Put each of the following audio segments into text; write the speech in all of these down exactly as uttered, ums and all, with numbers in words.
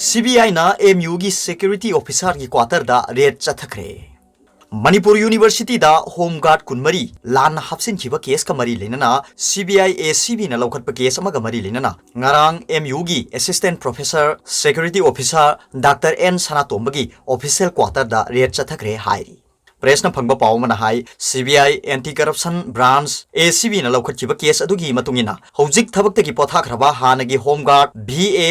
CBIꯅ MUꯒꯤ security officerꯒꯤ quarterꯗ raid ꯆꯠꯊꯈ꯭ꯔꯦ꯫ Manipur Universityꯗ Home Guard ꯀꯨꯟꯃꯔꯤ ꯂꯥꯟꯅ ꯍꯥꯞꯆꯤꯟꯈꯤꯕ caseꯀ ꯃꯔꯤ ꯂꯩꯅꯅ CBI ACBꯅ ꯂꯧꯈꯠꯄ case ꯑꯃꯒ ꯃꯔꯤ ꯂꯩꯅꯅ ꯉꯔꯥꯡ MUꯒꯤ Assistant Professor Security Officer Doctor N ꯁꯅꯥꯇꯣꯝꯕꯒꯤ official quarterꯗ raid ꯆꯠꯊꯈ꯭ꯔꯦ ꯍꯥꯏꯔꯤ꯫ Pressꯅ ꯐꯪꯕ ꯄꯥꯎ ꯑꯃꯅ ꯍꯥꯏ, CBI Anti Corruption Branch, ACBꯅ ꯂꯧꯈꯠꯈꯤꯕ case ꯑꯗꯨꯒꯤ ꯃꯇꯨꯡ ꯏꯟꯅ, ꯍꯧꯖꯤꯛ ꯊꯕꯛꯇꯒꯤ ꯄꯣꯊꯥꯈ꯭ꯔꯕ ꯍꯥꯟꯅꯒꯤ Home Guard VA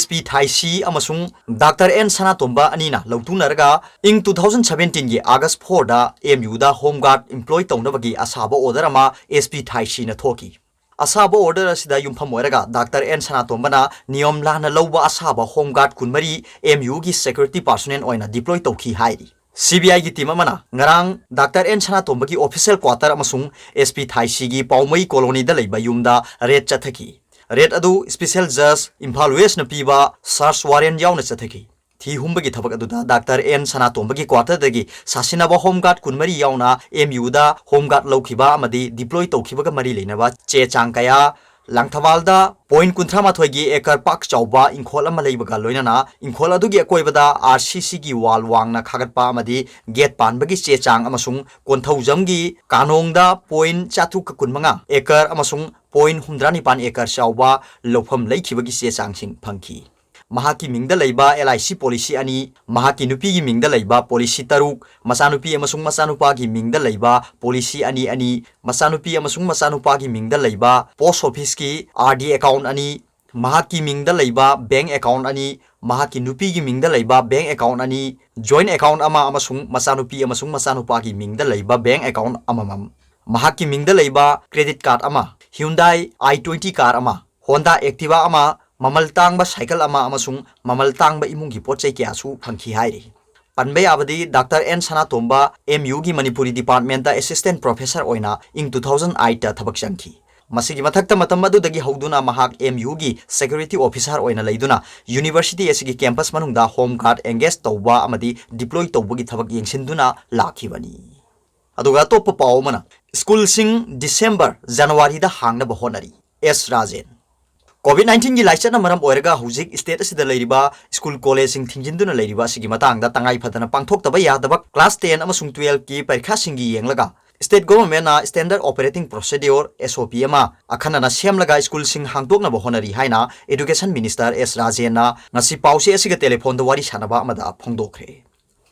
SP ꯊꯥꯏꯁꯤ ꯑꯃꯁꯨꯡ Doctor N ꯁꯅꯥꯇꯣꯝꯕ ꯑꯅꯤꯅ ꯂꯧꯊꯣꯛꯅꯔꯒ ꯏꯪ two thousand seventeenꯒꯤ August fourꯗ MUꯗ Home Guard employ ꯇꯧꯅꯕꯒꯤ ꯑꯁꯥꯕ order ꯑꯃ SP ꯊꯥꯏꯁꯤꯅ ꯊꯣꯛꯈꯤ꯫ ꯑꯁꯥꯕ order ꯑꯁꯤꯗ ꯌꯨꯝꯐꯝ ꯑꯣꯏꯔꯒ Doctor N ꯁꯅꯥꯇꯣꯝꯕꯅ ꯅꯤꯌꯣꯝ ꯂꯥꯟꯅ ꯂꯧꯕ ꯑꯁꯥꯕ Home Guard ꯀꯨꯟꯃꯔꯤ MUꯒꯤ security personnel ꯑꯣꯏꯅ deploy ꯇꯧꯈꯤ ꯍꯥꯏꯔꯤ꯫ CBIꯒꯤ team ꯑꯃꯅ ꯉꯔꯥꯡ Doctor N ꯁꯅꯥꯇꯣꯝꯕꯒꯤ official quarter ꯑꯃꯁꯨꯡ SP ꯊꯥꯏꯁꯤꯒꯤ ꯄꯥꯎꯃꯩ colonyꯗ ꯂꯩꯕ ꯌꯨꯝꯗ raid ꯆꯠꯊꯈꯤ꯫ Raid ꯑꯗꯨ Special Judge ꯏꯝꯐꯥꯜ Westꯅ ꯄꯤꯕ search warrant ꯌꯥꯎꯅ ꯆꯠꯊꯈꯤ꯫ ꯊꯤ ꯍꯨꯝꯕꯒꯤ ꯊꯕꯛ ꯑꯗꯨꯗ Doctor N ꯁꯅꯥꯇꯣꯝꯕꯒꯤ quarterꯗꯒꯤ ꯁꯥꯁꯤꯟꯅꯕ Home Guard ꯀꯨꯟꯃꯔꯤ ꯌꯥꯎꯅ MUꯗ Home Guard ꯂꯧꯈꯤꯕ ꯑꯃꯗꯤ deploy ꯇꯧꯈꯤꯕꯒ ꯃꯔꯤ ꯂꯩꯅꯕ ꯆꯦ ꯆꯥꯡ ꯀꯌꯥ, ꯂꯥꯡꯊꯕꯥꯜꯗ point ꯀꯨꯟꯊ꯭ꯔꯥ ꯃꯥꯊꯣꯏꯒꯤ acre ꯄꯥꯛ ꯆꯥꯎꯕ ꯏꯪꯈꯣꯜ ꯑꯃ ꯂꯩꯕꯒ ꯂꯣꯏꯅꯅ ꯏꯪꯈꯣꯜ ꯑꯗꯨꯒꯤ ꯑꯀꯣꯏꯕꯗ RCCꯒꯤ wall ꯋꯥꯡꯅ ꯈꯥꯒꯠꯄ ꯑꯃꯗꯤ gate ꯄꯥꯟꯕꯒꯤ ꯆꯦ ꯆꯥꯡ ꯑꯃꯁꯨꯡ ꯀꯣꯟꯊꯧꯖꯝꯒꯤ ꯀꯥꯅꯣꯡꯗ point ꯆꯥꯇ꯭ꯔꯨꯛꯀ ꯀꯨꯟꯃꯉꯥ acre ꯑꯃꯁꯨꯡ point ꯍꯨꯝꯗ꯭ꯔꯥ ꯅꯤꯄꯥꯟ acre ꯆꯥꯎꯕ ꯂꯧꯐꯝ ꯂꯩꯈꯤꯕꯒꯤ ꯆꯦ ꯆꯥꯡꯁꯤꯡ ꯐꯪꯈꯤ꯫ ꯃꯍꯥꯛꯀꯤ ꯃꯤꯡꯗ ꯂꯩꯕ LIC policy ꯑꯅꯤ, ꯃꯍꯥꯛꯀꯤ ꯅꯨꯄꯤꯒꯤ ꯃꯤꯡꯗ ꯂꯩꯕ policy ꯇꯔꯨꯛ, ꯃꯆꯥꯅꯨꯄꯤ ꯑꯃꯁꯨꯡ ꯃꯆꯥꯅꯨꯄꯥꯒꯤ ꯃꯤꯡꯗ ꯂꯩꯕ policy ꯑꯅꯤ ꯑꯅꯤ, ꯃꯆꯥꯅꯨꯄꯤ ꯑꯃꯁꯨꯡ ꯃꯆꯥꯅꯨꯄꯥꯒꯤ ꯃꯤꯡꯗ ꯂꯩꯕ post officeꯀꯤ RD account ꯑꯅꯤ, ꯃꯍꯥꯛꯀꯤ ꯃꯤꯡꯗ ꯂꯩꯕ bank account ꯑꯅꯤ, ꯃꯍꯥꯛꯀꯤ ꯅꯨꯄꯤꯒꯤ ꯃꯤꯡꯗ ꯂꯩꯕ bank account ꯑꯅꯤ, joint account ꯑꯃ ꯑꯃꯁꯨꯡ ꯃꯆꯥꯅꯨꯄꯤ ꯑꯃꯁꯨꯡ ꯃꯆꯥꯅꯨꯄꯥꯒꯤ ꯃꯤꯡꯗ ꯂꯩꯕ bank account ꯑꯃꯃꯝ, ꯃꯍꯥꯛꯀꯤ ꯃꯤꯡꯗ ꯂꯩꯕ credit card ꯑꯃ, Hyundai i twenty car ꯑꯃ, Honda Activa ꯑꯃ, ꯃꯃꯜ ꯇꯥꯡꯕ cycle ꯑꯃ ꯑꯃꯁꯨꯡ ꯃꯃꯜ ꯇꯥꯡꯕ ꯏꯃꯨꯡꯒꯤ ꯄꯣꯠ ꯆꯩ ꯀꯌꯥꯁꯨ ꯐꯪꯈꯤ ꯍꯥꯏꯔꯤ꯫ ꯄꯟꯕ ꯌꯥꯕꯗꯤ Doctor N ꯁꯅꯥꯇꯣꯝꯕ MUꯒꯤ ꯃꯅꯤꯄꯨꯔꯤ departmentꯇ assistant professor ꯑꯣꯏꯅ ꯏꯪ two thousand eightꯇ ꯊꯕꯛ ꯆꯪꯈꯤ꯫ ꯃꯁꯤꯒꯤ ꯃꯊꯛꯇ ꯃꯇꯝ ꯑꯗꯨꯗꯒꯤ ꯍꯧꯗꯨꯅ ꯃꯍꯥꯛ MUꯒꯤ security officer ꯑꯣꯏꯅ ꯂꯩꯗꯨꯅ university ꯑꯁꯤꯒꯤ campus ꯃꯅꯨꯡꯗ home guard engage ꯇꯧꯕ ꯑꯃꯗꯤ deploy ꯇꯧꯕꯒꯤ ꯊꯕꯛ ꯌꯦꯡꯁꯤꯟꯗꯨꯅ ꯂꯥꯛꯈꯤꯕꯅꯤ꯫ ꯑꯗꯨꯒ ꯑꯇꯣꯞꯄ ꯄꯥꯎ ꯑꯃꯅ, schoolꯁꯤꯡ December, Januaryꯗ ꯍꯥꯡꯅꯕ ꯍꯣꯠꯅꯔꯤ꯫ S ꯔꯥꯖꯦꯟ꯫ COVID nineteen ꯒꯤ ꯂꯥꯏꯆꯠꯅ ꯃꯔꯝ ꯑꯣꯏꯔꯒ ꯍꯧꯖꯤꯛ state ꯑꯁꯤꯗ ꯂꯩꯔꯤꯕ school collegeꯁꯤꯡ ꯊꯤꯡꯖꯤꯟꯗꯨꯅ ꯂꯩꯔꯤꯕ ꯑꯁꯤꯒꯤ ꯃꯇꯥꯡꯗ ꯇꯉꯥꯏ ꯐꯗꯅ ꯄꯥꯡꯊꯣꯛꯇꯕ ꯌꯥꯗꯕ class ten ꯑꯃꯁꯨꯡ twelveꯀꯤ ꯄꯔꯤꯈꯥꯁꯤꯡꯒꯤ ꯌꯦꯡꯂꯒ state governmentꯅ Standard Operating Procedure, S O P, ꯑꯃ ꯑꯈꯟꯅꯅ ꯁꯦꯝꯂꯒ schoolꯁꯤꯡ ꯍꯥꯡꯗꯣꯛꯅꯕ ꯍꯣꯠꯅꯔꯤ ꯍꯥꯏꯅ Education Minister S ꯔꯥꯖꯦꯟꯅ ꯉꯁꯤ ꯄꯥꯎꯆꯦ ꯑꯁꯤꯒ telephoneꯗ ꯋꯥꯔꯤ ꯁꯥꯟꯅꯕ ꯑꯃꯗ ꯐꯣꯡꯗꯣꯛꯈ꯭ꯔꯦ꯫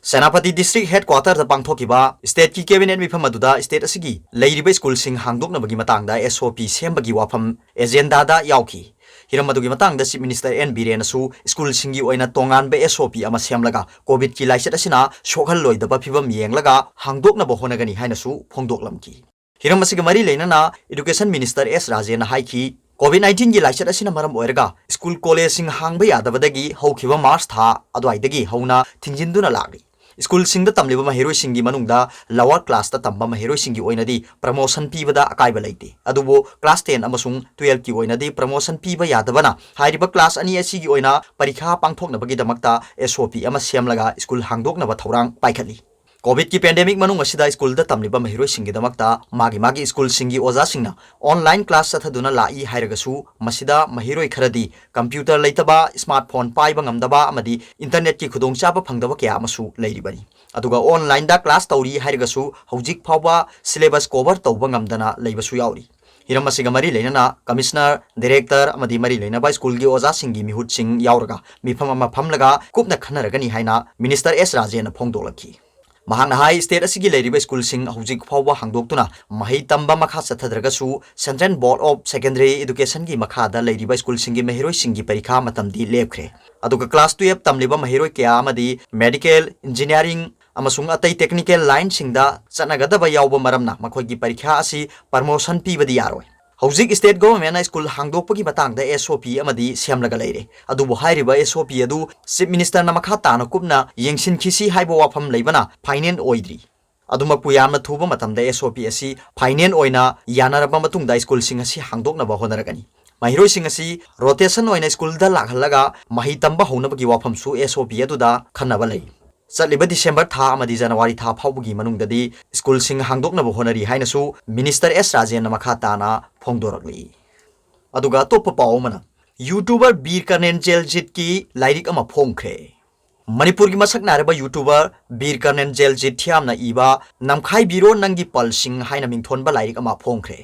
ꯁꯦꯅꯥꯄꯇꯤ district headquarterꯗ ꯄꯥꯡꯊꯣꯛꯈꯤꯕ stateꯀꯤ cabinet ꯃꯤꯐꯝ ꯑꯗꯨꯗ state ꯑꯁꯤꯒꯤ ꯂꯩꯔꯤꯕ schoolꯁꯤꯡ ꯍꯥꯡꯗꯣꯛꯅꯕꯒꯤ ꯃꯇꯥꯡꯗ S O P ꯁꯦꯝꯕꯒꯤ ꯋꯥꯐꯝ agendaꯗ ꯌꯥꯎꯈꯤ꯫ ꯍꯤꯔꯝ ꯑꯗꯨꯒꯤ ꯃꯇꯥꯡꯗ Chief Minister N ꯕꯤꯔꯦꯟꯅꯁꯨ schoolꯁꯤꯡꯒꯤ ꯑꯣꯏꯅ ꯇꯣꯉꯥꯟꯕ S O P ꯑꯃ ꯁꯦꯝꯂꯒ COVIDꯀꯤ ꯂꯥꯏꯆꯠ ꯑꯁꯤꯅ ꯁꯣꯛꯍꯜꯂꯣꯏꯗꯕ ꯐꯤꯕꯝ ꯌꯦꯡꯂꯒ ꯍꯥꯡꯗꯣꯛꯅꯕ ꯍꯣꯠꯅꯒꯅꯤ ꯍꯥꯏꯅꯁꯨ ꯐꯣꯡꯗꯣꯛꯂꯝꯈꯤ꯫ ꯍꯤꯔꯝ ꯑꯁꯤꯒ ꯃꯔꯤ ꯂꯩꯅꯅ Education Minister S ꯔꯥꯖꯦꯟꯅ ꯍꯥꯏꯈꯤ, COVID nineteen ꯒꯤ ꯂꯥꯏꯆꯠ ꯑꯁꯤꯅ ꯃꯔꯝ ꯑꯣꯏꯔꯒ school collegeꯁꯤꯡ ꯍꯥꯡꯕ ꯌꯥꯗꯕꯗꯒꯤ ꯍꯧꯈꯤꯕ March ꯊꯥ ꯑꯗꯨꯋꯥꯏꯗꯒꯤ ꯍꯧꯅ ꯊꯤꯡꯖꯤꯟꯗꯨꯅ ꯂꯥꯛꯂꯤ꯫ Schoolꯁꯤꯡꯗ ꯇꯝꯂꯤꯕ ꯃꯍꯩꯔꯣꯏꯁꯤꯡꯒꯤ ꯃꯅꯨꯡꯗ lower classꯇ ꯇꯝꯕ ꯃꯍꯩꯔꯣꯏꯁꯤꯡꯒꯤ ꯑꯣꯏꯅꯗꯤ promotion ꯄꯤꯕꯗ ꯑꯀꯥꯏꯕ ꯂꯩꯇꯦ, ꯑꯗꯨꯕꯨ class ten ꯑꯃꯁꯨꯡ twelveꯀꯤ ꯑꯣꯏꯅꯗꯤ promotion ꯄꯤꯕ ꯌꯥꯗꯕꯅ ꯍꯥꯏꯔꯤꯕ class ꯑꯅꯤ ꯑꯁꯤꯒꯤ ꯑꯣꯏꯅ ꯄꯔꯤꯈꯥ ꯄꯥꯡꯊꯣꯛꯅꯕꯒꯤꯗꯃꯛꯇ S O P ꯑꯃ ꯁꯦꯝꯂꯒ school ꯍꯥꯡꯗꯣꯛꯅꯕ ꯊꯧꯔꯥꯡ ꯄꯥꯏꯈꯠꯂꯤ꯫ COVIDꯀꯤ pandemic ꯃꯅꯨꯡ ꯑꯁꯤꯗ schoolꯗ ꯇꯝꯂꯤꯕ ꯃꯍꯩꯔꯣꯏꯁꯤꯡꯒꯤꯗꯃꯛꯇ ꯃꯥꯒꯤ ꯃꯥꯒꯤ schoolꯁꯤꯡꯒꯤ ꯑꯣꯖꯥꯁꯤꯡꯅ online class ꯆꯠꯊꯗꯨꯅ ꯂꯥꯛꯏ ꯍꯥꯏꯔꯒꯁꯨ, ꯃꯁꯤꯗ ꯃꯍꯩꯔꯣꯏ ꯈꯔꯗꯤ computer ꯂꯩꯇꯕ, smartphone ꯄꯥꯏꯕ ꯉꯝꯗꯕ ꯑꯃꯗꯤ internetꯀꯤ ꯈꯨꯗꯣꯡꯆꯥꯕ ꯐꯪꯗꯕ ꯀꯌꯥ ꯑꯃꯁꯨ ꯂꯩꯔꯤꯕꯅꯤ꯫ ꯑꯗꯨꯒ onlineꯗ class ꯇꯧꯔꯤ ꯍꯥꯏꯔꯒꯁꯨ ꯍꯧꯖꯤꯛ ꯐꯥꯎꯕ syllabus cover ꯇꯧꯕ ꯉꯝꯗꯅ ꯂꯩꯕꯁꯨ ꯌꯥꯎꯔꯤ꯫ ꯍꯤꯔꯝ ꯑꯁꯤꯒ ꯃꯔꯤ ꯂꯩꯅꯅ Commissioner, Director ꯑꯃꯗꯤ ꯃꯔꯤ ꯂꯩꯅꯕ schoolꯒꯤ ꯑꯣꯖꯥꯁꯤꯡꯒꯤ ꯃꯤꯍꯨꯠꯁꯤꯡ ꯌꯥꯎꯔꯒ ꯃꯤꯐꯝ ꯑꯃ ꯐꯝꯂꯒ ꯀꯨꯞꯅ ꯈꯟꯅꯔꯒꯅꯤ ꯍꯥꯏꯅ Minister S ꯔꯥꯖꯦꯟꯅ ꯐꯣꯡꯗꯣꯛꯂꯛꯈꯤ꯫ ꯃꯍꯥꯛꯅ ꯍꯥꯏ, state ꯑꯁꯤꯒꯤ ꯂꯩꯔꯤꯕ schoolꯁꯤꯡ ꯍꯧꯖꯤꯛ ꯐꯥꯎꯕ ꯍꯥꯡꯗꯣꯛꯇꯨꯅ ꯃꯍꯩ ꯇꯝꯕ ꯃꯈꯥ ꯆꯠꯊꯗ꯭ꯔꯒꯁꯨ Central Board of Secondary Educationꯒꯤ ꯃꯈꯥꯗ ꯂꯩꯔꯤꯕ schoolꯁꯤꯡꯒꯤ ꯃꯍꯩꯔꯣꯏꯁꯤꯡꯒꯤ ꯄꯔꯤꯈꯥ ꯃꯇꯝꯗꯤ ꯂꯦꯞꯈ꯭ꯔꯦ꯫ ꯑꯗꯨꯒ class twelve ꯇꯝꯂꯤꯕ ꯃꯍꯩꯔꯣꯏ ꯀꯌꯥ ꯑꯃꯗꯤ medical, engineering ꯑꯃꯁꯨꯡ ꯑꯇꯩ technical lineꯁꯤꯡꯗ ꯆꯠꯅꯒꯗꯕ ꯌꯥꯎꯕ ꯃꯔꯝꯅ ꯃꯈꯣꯏꯒꯤ ꯄꯔꯤꯈꯥ ꯑꯁꯤ promotion ꯄꯤꯕꯗꯤ ꯌꯥꯔꯣꯏ꯫ ꯍꯧꯖꯤꯛ state governmentꯅ school ꯍꯥꯡꯗꯣꯛꯄꯒꯤ ꯃꯇꯥꯡꯗ S O P ꯑꯃꯗꯤ ꯁꯦꯝꯂꯒ ꯂꯩꯔꯦ꯫ ꯑꯗꯨꯕꯨ ꯍꯥꯏꯔꯤꯕ S O P ꯑꯗꯨ Chief Ministerꯅ ꯃꯈꯥ ꯇꯥꯅ ꯀꯨꯞꯅ ꯌꯦꯡꯁꯤꯟꯈꯤꯁꯤ ꯍꯥꯏꯕ ꯋꯥꯐꯝ ꯂꯩꯕꯅ final ꯑꯣꯏꯗ꯭ꯔꯤ꯫ ꯑꯗꯨꯃꯛꯄꯨ ꯌꯥꯝꯅ ꯊꯨꯕ ꯃꯇꯝꯗ S O P ꯑꯁꯤ final ꯑꯣꯏꯅ ꯌꯥꯅꯔꯕ ꯃꯇꯨꯡꯗ schoolꯁꯤꯡ ꯑꯁꯤ ꯍꯥꯡꯗꯣꯛꯅꯕ ꯍꯣꯠꯅꯔꯒꯅꯤ꯫ ꯃꯍꯩꯔꯣꯏꯁꯤꯡ ꯑꯁꯤ rotation ꯑꯣꯏꯅ schoolꯗ ꯂꯥꯛꯍꯜꯂꯒ ꯃꯍꯩ ꯇꯝꯕ ꯍꯧꯅꯕꯒꯤ ꯋꯥꯐꯝꯁꯨ S O P ꯑꯗꯨꯗ ꯈꯟꯅꯕ ꯂꯩ꯫ ꯆꯠꯂꯤꯕ December ꯊꯥ ꯑꯃꯗꯤ January ꯊꯥ ꯐꯥꯎꯕꯒꯤ ꯃꯅꯨꯡꯗꯗꯤ schoolꯁꯤꯡ ꯍꯥꯡꯗꯣꯛꯅꯕ ꯍꯣꯠꯅꯔꯤ ꯍꯥꯏꯅꯁꯨ Minister S ꯔꯥꯖꯦꯟꯅ ꯃꯈꯥ ꯇꯥꯅ ꯐꯣꯡꯗꯣꯔꯛꯂꯤ꯫ ꯑꯗꯨꯒ ꯑꯇꯣꯞꯄ ꯄꯥꯎ ꯑꯃꯅ, YouTuber ꯕꯤꯔ ꯀꯔꯅꯦꯟ ꯖꯦꯜꯖꯤꯠꯀꯤ ꯂꯥꯏꯔꯤꯛ ꯑꯃ ꯐꯣꯡꯈ꯭ꯔꯦ꯫ ꯃꯅꯤꯄꯨꯔꯒꯤ ꯃꯁꯛ ꯅꯥꯏꯔꯕ YouTuber ꯕꯤꯔ ꯀꯔꯅꯦꯟ ꯖꯦꯜꯖꯤꯠ ꯊꯤꯌꯥꯝꯅ ꯏꯕ "ꯅꯝꯈꯥꯏꯕꯤꯔꯣ ꯅꯪꯒꯤ ꯄꯜꯁꯤꯡ" ꯍꯥꯏꯅ ꯃꯤꯡꯊꯣꯟꯕ ꯂꯥꯏꯔꯤꯛ ꯑꯃ ꯐꯣꯡꯈ꯭ꯔꯦ꯫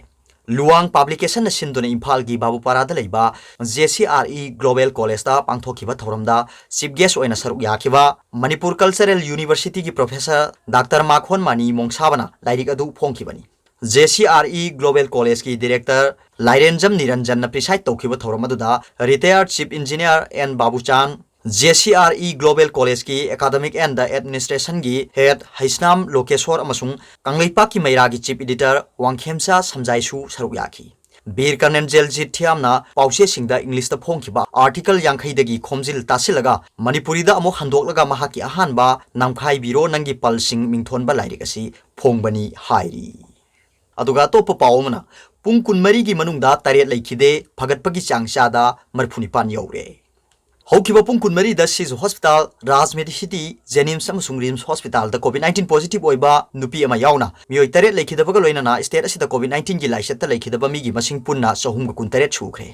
ꯂꯨꯋꯥꯡ ꯄꯕ꯭ꯂꯤꯀꯦꯁꯟꯅ ꯁꯤꯟꯗꯨꯅ ꯏꯝꯐꯥꯜꯒꯤ ꯕꯥꯕꯨꯄꯥꯔꯥꯗ ꯂꯩꯕ JCRE Global Collegeꯇ ꯄꯥꯡꯊꯣꯛꯈꯤꯕ ꯊꯧꯔꯝꯗ ꯆꯤꯐ ꯒꯦꯁ ꯑꯣꯏꯅ ꯁꯔꯨꯛ ꯌꯥꯈꯤꯕ ꯃꯅꯤꯄꯨꯔ ꯀꯜꯆꯔꯦꯜ ꯌꯨꯅꯤꯚꯔꯁꯤꯇꯤꯒꯤ ꯄ꯭ꯔꯣꯐꯦꯁꯔ ꯗꯥꯛꯇꯔ ꯃꯥꯈꯣꯟ ꯃꯅꯤ ꯃꯣꯡꯁꯥꯕꯅ ꯂꯥꯏꯔꯤꯛ ꯑꯗꯨ ꯐꯣꯡꯈꯤꯕꯅꯤ꯫ JCRE Global Collegeꯀꯤ ꯗꯤꯔꯦꯛꯇꯔ ꯂꯥꯏꯔꯦꯟꯖꯝ ꯅꯤꯔꯟꯖꯟꯅ ꯄ꯭ꯔꯤꯁꯥꯏꯗ ꯇꯧꯈꯤꯕ ꯊꯧꯔꯝ ꯑꯗꯨꯗ ꯔꯤꯇꯥꯌꯔꯗ chief engineer N Babuchan, JCRE Global Collegeꯀꯤ Academic and Administrationꯒꯤ ꯍꯦꯗ ꯍꯩꯁꯅꯥꯝ ꯂꯣꯀꯦꯁꯣꯔ ꯑꯃꯁꯨꯡ ꯀꯪꯂꯩꯄꯥꯛꯀꯤ ꯃꯩꯔꯥꯒꯤ ꯆꯤꯐ ꯏꯗꯤꯇꯔ ꯋꯥꯡꯈꯦꯝꯆꯥ ꯁꯝꯖꯥꯏꯁꯨ ꯁꯔꯨꯛ ꯌꯥꯈꯤ꯫ ꯕꯤꯔ ꯀꯔꯅꯦꯟ ꯖꯦꯜꯖꯤꯠ ꯊꯤꯌꯥꯝꯅ ꯄꯥꯎꯆꯦꯁꯤꯡꯗ ꯏꯪꯂꯤꯁꯇ ꯐꯣꯡꯈꯤꯕ ꯑꯥꯔꯇꯤꯀꯜ ꯌꯥꯡꯈꯩꯗꯒꯤ ꯈꯣꯝꯖꯤꯜ ꯇꯥꯁꯤꯜꯂꯒ ꯃꯅꯤꯄꯨꯔꯤꯗ ꯑꯃꯨꯛ ꯍꯟꯗꯣꯛꯂꯒ ꯃꯍꯥꯛꯀꯤ ꯑꯍꯥꯟꯕ "ꯅꯝꯈꯥꯏꯕꯤꯔꯣ ꯅꯪꯒꯤ ꯄꯜꯁꯤꯡ" ꯃꯤꯡꯊꯣꯟꯕ ꯂꯥꯏꯔꯤꯛ ꯑꯁꯤ ꯐꯣꯡꯕꯅꯤ ꯍꯥꯏꯔꯤ꯫ ꯑꯗꯨꯒ ꯑꯇꯣꯞꯄ ꯄꯥꯎ ꯑꯃꯅ, ꯄꯨꯡ ꯀꯨꯟꯃꯔꯤꯒꯤ ꯃꯅꯨꯡꯗ ꯇꯔꯦꯠ ꯂꯩꯈꯤꯗꯦ, ꯐꯒꯠꯄꯒꯤ ꯆꯥꯡ ꯆꯥꯗ ꯃꯔꯤꯐꯨ ꯅꯤꯄꯥꯟ ꯌꯧꯔꯦ꯫ ꯍꯧꯈꯤꯕ ꯄꯨꯡ ꯀꯨꯟꯃꯔꯤꯗ ꯁꯤꯖ ꯍꯣꯁꯄꯤꯇꯥꯜ, ꯔꯥꯖ ꯃꯦꯗꯤꯁꯤꯇꯤ, ꯖꯦꯅꯤꯝꯁ ꯑꯃꯁꯨꯡ ꯔꯤꯝꯁ ꯍꯣꯁꯄꯤꯇꯥꯜꯗ COVID nineteen positive ꯑꯣꯏꯕ ꯅꯨꯄꯤ ꯑꯃ ꯌꯥꯎꯅ ꯃꯤꯑꯣꯏ ꯇꯔꯦꯠ ꯂꯩꯈꯤꯗꯕꯒ ꯂꯣꯏꯅꯅ ꯁ꯭ꯇꯦꯠ ꯑꯁꯤꯗ COVID nineteenꯒꯤ ꯂꯥꯏꯆꯠꯇ ꯂꯩꯈꯤꯗꯕ ꯃꯤꯒꯤ ꯃꯁꯤꯡ ꯄꯨꯟꯅ ꯆꯍꯨꯝꯒ ꯀꯨꯟꯇꯔꯦꯠ ꯁꯨꯈ꯭ꯔꯦ꯫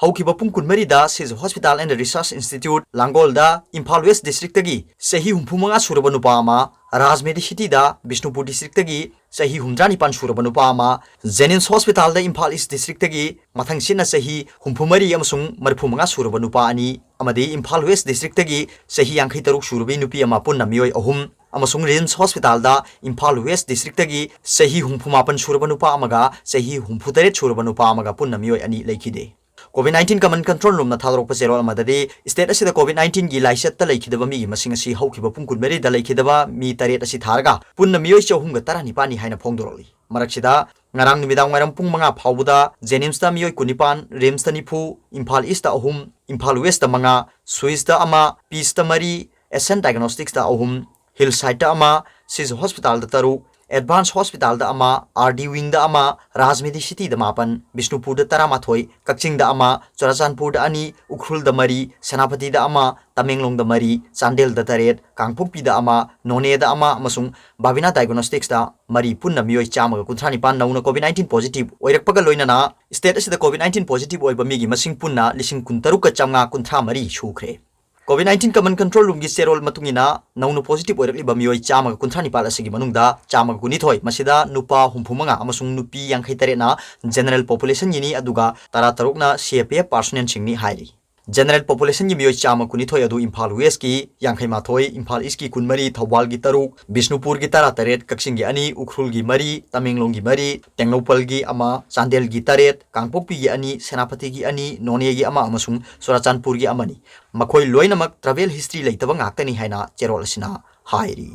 ꯍꯧꯈꯤꯕ ꯄꯨꯡ ꯀꯨꯟꯃꯔꯤꯗ Shija hospital and research institute ꯂꯥꯡꯒꯣꯜꯗ, ꯏꯝꯐꯥꯜ ꯋꯦꯁ ꯗꯤꯁꯇ꯭ꯔꯤꯛꯇꯒꯤ ꯆꯍꯤ ꯍꯨꯝꯐꯨ ꯃꯉꯥ ꯁꯨꯔꯕ ꯅꯨꯄꯥ ꯑꯃ, ꯔꯥꯖ ꯃꯦꯗꯤꯁꯤꯇꯤꯗ ꯕꯤꯁꯅꯨꯄꯨꯔ ꯗꯤꯁꯇ꯭ꯔꯤꯛꯇꯒꯤ ꯆꯍꯤ ꯍꯨꯝꯗ꯭ꯔꯥ ꯅꯤꯄꯥꯟ ꯁꯨꯔꯕ ꯅꯨꯄꯥ ꯑꯃ, ꯖꯦꯅꯤꯝꯁ ꯍꯣꯁꯄꯤꯇꯥꯜꯗ ꯏꯝꯐꯥꯜ ꯏꯁ ꯗꯤꯁꯇ꯭ꯔꯤꯛꯇꯒꯤ ꯃꯊꯪꯁꯤꯠꯅ ꯆꯍꯤ ꯍꯨꯝꯐꯨ ꯃꯔꯤ ꯑꯃꯁꯨꯡ ꯃꯔꯤꯐꯨ ꯃꯉꯥ ꯁꯨꯔꯕ ꯅꯨꯄꯥ ꯑꯅꯤ, ꯑꯃꯗꯤ ꯏꯝꯐꯥꯜ ꯋꯦꯁ ꯗꯤꯁꯇ꯭ꯔꯤꯛꯇꯒꯤ ꯆꯍꯤ ꯌꯥꯡꯈꯩ ꯇꯔꯨꯛ ꯁꯨꯔꯕꯤ ꯅꯨꯄꯤ ꯑꯃ, ꯄꯨꯟꯅ ꯃꯤꯑꯣꯏ ꯑꯍꯨꯝ, ꯑꯃꯁꯨꯡ ꯔꯤꯝꯁ ꯍꯣꯁꯄꯤꯇꯥꯜꯗ ꯏꯝꯐꯥꯜ ꯋꯦꯁ ꯗꯤꯁꯇ꯭ꯔꯤꯛꯇꯒꯤ ꯆꯍꯤ ꯍꯨꯝꯐꯨ ꯃꯥꯄꯟ ꯁꯨꯔꯕ ꯅꯨꯄꯥ ꯑꯃꯒ ꯆꯍꯤ ꯍꯨꯝꯐꯨ ꯇꯔꯦꯠ ꯁꯨꯔꯕ ꯅꯨꯄꯥ ꯑꯃꯒ ꯄꯨꯟꯅ ꯃꯤꯑꯣꯏ ꯑꯅꯤ ꯂꯩꯈꯤꯗꯦ꯫ COVID nineteen Command Control Roomꯅ ꯊꯥꯗꯣꯔꯛꯄ ꯆꯦꯔꯣꯜ ꯑꯃꯗꯗꯤ, ꯁ꯭ꯇꯦꯠ ꯑꯁꯤꯗ COVID nineteenꯒꯤ ꯂꯥꯏꯆꯠꯇ ꯂꯩꯈꯤꯗꯕ ꯃꯤꯒꯤ ꯃꯁꯤꯡ ꯑꯁꯤ ꯍꯧꯈꯤꯕ ꯄꯨꯡ ꯀꯨꯟꯃꯔꯤꯗ ꯂꯩꯈꯤꯗꯕ ꯃꯤ ꯇꯔꯦꯠ ꯑꯁꯤ ꯊꯥꯔꯒ ꯄꯨꯟꯅ ꯃꯤꯑꯣꯏ ꯆꯍꯨꯝꯒ ꯇꯔꯥꯅꯤꯄꯥꯟꯅꯤ ꯍꯥꯏꯅ ꯐꯣꯡꯗꯣꯔꯛꯂꯤ꯫ ꯃꯔꯛꯁꯤꯗ, ꯉꯔꯥꯡ ꯅꯨꯃꯤꯗꯥꯡ ꯋꯥꯏꯔꯝ ꯄꯨꯡ ꯃꯉꯥ ꯐꯥꯎꯕꯗ ꯖꯦꯅꯤꯝꯁꯇ ꯃꯤꯑꯣꯏ ꯀꯨꯟꯅꯤꯄꯥꯟ, ꯔꯤꯝꯁꯇ ꯅꯤꯐꯨ, ꯏꯝꯐꯥꯜ ꯏꯁꯇ ꯑꯍꯨꯝ, ꯏꯝꯐꯥꯜ ꯋꯦꯁꯇ ꯃꯉꯥ, ꯁꯨꯏꯁꯇ ꯑꯃ, ꯄꯤꯁꯇ ꯃꯔꯤ, ꯑꯦꯁꯟ ꯗꯥꯏꯒꯅꯣꯁꯇꯤꯛꯁꯇ ꯑꯍꯨꯝ, ꯍꯤꯜ ꯁꯥꯏꯗꯇ ꯑꯃ, ꯁꯤꯖ ꯍꯣꯁꯄꯤꯇꯥꯜꯗ ꯇꯔꯨꯛ, ꯑꯦꯗꯚꯥꯟꯁ ꯍꯣꯁꯄꯤꯇꯥꯜꯗ ꯑꯃ, ꯑꯥꯔ ꯗꯤ ꯋꯤꯡꯗ ꯑꯃ, ꯔꯥꯖꯃꯦꯗꯤ ꯁꯤꯇꯤꯗ ꯃꯥꯄꯟ, ꯕꯤꯁꯅꯨꯄꯨꯔꯗ ꯇꯔꯥꯃꯥꯊꯣꯏ, ꯀꯛꯆꯤꯡꯗ ꯑꯃ, ꯆꯨꯔꯥꯆꯥꯟꯄꯨꯔꯗ ꯑꯅꯤ, ꯎꯈ꯭ꯔꯨꯜꯗ ꯃꯔꯤ, ꯁꯦꯅꯥꯄꯇꯤꯗ ꯑꯃ, ꯇꯃꯦꯡꯂꯣꯡꯗ ꯃꯔꯤ, ꯆꯥꯟꯗꯦꯜꯗ ꯇꯔꯦꯠ, ꯀꯥꯡꯄꯣꯛꯄꯤꯗ ꯑꯃ, ꯅꯣꯅꯦꯗ ꯑꯃ ꯑꯃꯁꯨꯡ ꯕꯥꯕꯤꯅꯥ ꯗꯥꯏꯒꯅꯣꯁꯇꯤꯛꯁꯇ ꯃꯔꯤ, ꯄꯨꯟꯅ ꯃꯤꯑꯣꯏ ꯆꯥꯝꯃꯒ ꯀꯨꯟꯊ꯭ꯔꯥ ꯅꯤꯄꯥꯟ ꯅꯧꯅ ꯀꯣꯚꯤꯗ ꯅꯥꯏꯟꯇꯤꯟ ꯄꯣꯖꯤꯇꯤꯚ ꯑꯣꯏꯔꯛꯄꯒ ꯂꯣꯏꯅꯅ ꯁ꯭ꯇꯦꯠ ꯑꯁꯤꯗ ꯀꯣꯚꯤꯗ ꯅꯥꯏꯟꯇꯤꯟ ꯄꯣꯖꯤꯇꯤꯚ ꯑꯣꯏꯕ ꯃꯤꯒꯤ ꯃꯁꯤꯡ ꯄꯨꯟꯅ ꯂꯤꯁꯤꯡ ꯀꯨꯟꯇꯔꯨꯛꯀ ꯆꯥꯝꯃꯉꯥ ꯀꯨꯟꯊ꯭ꯔꯥ ꯃꯔꯤ ꯁꯨꯈ꯭ꯔꯦ꯫ ꯀꯣꯚꯤꯗ ꯅꯥꯏꯟꯇꯤꯟ ꯀꯃꯟ ꯀꯟꯇ꯭ꯔꯣꯜ ꯔꯨꯝꯒꯤ ꯆꯦꯔꯣꯜ ꯃꯇꯨꯡ ꯏꯟꯅ, ꯅꯧꯅ ꯄꯣꯖꯤꯇꯤꯚ ꯑꯣꯏꯔꯛꯂꯤꯕ ꯃꯤꯑꯣꯏ ꯆꯥꯝꯃꯒ ꯀꯨꯟꯊ꯭ꯔꯥ ꯅꯤꯄꯥꯟ ꯑꯁꯤꯒꯤ ꯃꯅꯨꯡꯗ ꯆꯥꯝꯃꯒ ꯀꯨꯟꯅꯤꯊꯣꯏ, ꯃꯁꯤꯗ ꯅꯨꯄꯥ ꯍꯨꯝꯐꯨ ꯃꯉꯥ ꯑꯃꯁꯨꯡ ꯅꯨꯄꯤ ꯌꯥꯡꯈꯩ ꯇꯔꯦꯠꯅ ꯖꯦꯅꯔꯦꯜ ꯄꯣꯄꯨꯂꯦꯁꯟꯒꯤꯅꯤ, ꯑꯗꯨꯒ ꯇꯔꯥ ꯇꯔꯨꯛꯅ ꯁꯤ ꯑꯦ ꯄꯤ ꯑꯦꯐ ꯄꯥꯔꯁꯣꯅꯦꯜꯁꯤꯡꯅꯤ ꯍꯥꯏꯔꯤ꯫ ꯖꯦꯅꯔꯦꯜ ꯄꯣꯄꯨꯂꯦꯁꯟꯒꯤ ꯃꯤꯑꯣꯏ ꯆꯥꯝꯃ ꯀꯨꯟꯅꯤꯊꯣꯏ ꯑꯗꯨ ꯏꯝꯐꯥꯜ ꯋꯦꯁꯀꯤ ꯌꯥꯡꯈꯩ ꯃꯥꯊꯣꯏ, ꯏꯝꯐꯥꯜ ꯏꯁꯀꯤ ꯀꯨꯟꯃꯔꯤ, ꯊꯧꯕꯥꯜꯒꯤ ꯇꯔꯨꯛ, ꯕꯤꯁꯅꯨꯄꯨꯔꯒꯤ ꯇꯔꯥ ꯇꯔꯦꯠ, ꯀꯛꯆꯤꯡꯒꯤ ꯑꯅꯤ, ꯎꯈ꯭ꯔꯨꯜꯒꯤ ꯃꯔꯤ, ꯇꯃꯦꯡꯂꯣꯡꯒꯤ ꯃꯔꯤ, ꯇꯦꯡꯅꯧꯄꯜꯒꯤ ꯑꯃ, ꯆꯥꯟꯗꯦꯜꯒꯤ ꯇꯔꯦꯠ, ꯀꯥꯡꯄꯣꯛꯄꯤꯒꯤ ꯑꯅꯤ, ꯁꯦꯅꯥꯄꯇꯤꯒꯤ ꯑꯅꯤ, ꯅꯣꯅꯦꯒꯤ ꯑꯃ ꯑꯃꯁꯨꯡ ꯆꯨꯔꯥꯆꯥꯟꯄꯨꯔꯒꯤ ꯑꯃꯅꯤ꯫ ꯃꯈꯣꯏ ꯂꯣꯏꯅꯃꯛ ꯇ꯭ꯔꯥꯚꯦꯜ ꯍꯤꯁꯇ꯭ꯔꯤ ꯂꯩꯇꯕ ꯉꯥꯛꯇꯅꯤ ꯍꯥꯏꯅ ꯆꯦꯔꯣꯜ ꯑꯁꯤꯅ ꯍꯥꯏꯔꯤ꯫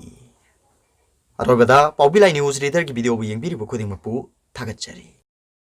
ꯑꯔꯣꯏꯕꯗ ꯄꯥꯎꯕꯤ ꯂꯥꯏ ꯅ꯭ꯌꯨꯁ ꯔꯤꯗꯔꯒꯤ ꯚꯤꯗꯤꯑꯣꯕꯨ ꯌꯦꯡꯕꯤꯔꯤꯕ ꯈꯨꯗꯤꯡꯃꯛꯄꯨ ꯊꯥꯒꯠꯆꯔꯤ꯫